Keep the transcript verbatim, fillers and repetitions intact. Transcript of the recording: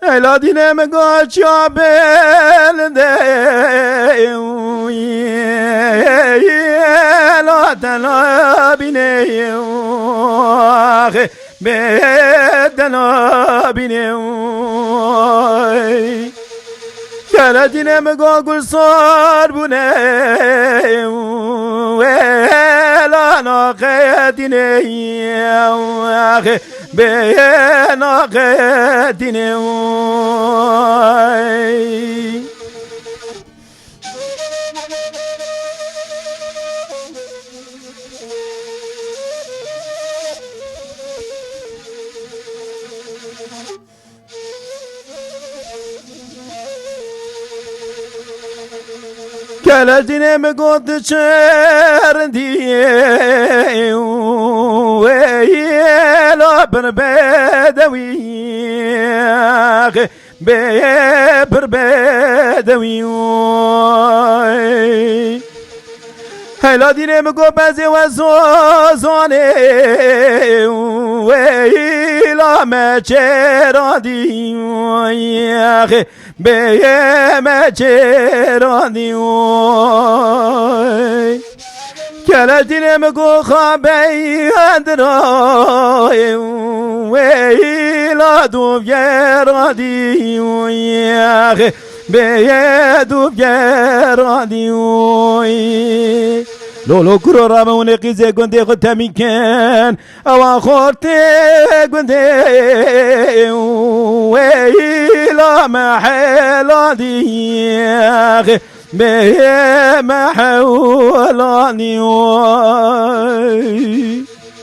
Hela dîne min goç ya bel de, la tena bîne, bê tena bîne. Kele dîne min go gul sar bûne, la naqe dîne, bê naqe dîne. Kele dîne min got çerindî, wê la bir bedewî, bê bir bedewî. Hela dîne min got bezê we zozanê, wê la me çêrandî, bê me çêrandî. Kele dîne min got xabey endira, wê la dûv gerandî, bê dûv gerandî. Lolo kuro rabe hûn ê qîzê gundê xwe temî kin. Ewa xortê gundê wê la me helandî, bê me helandî.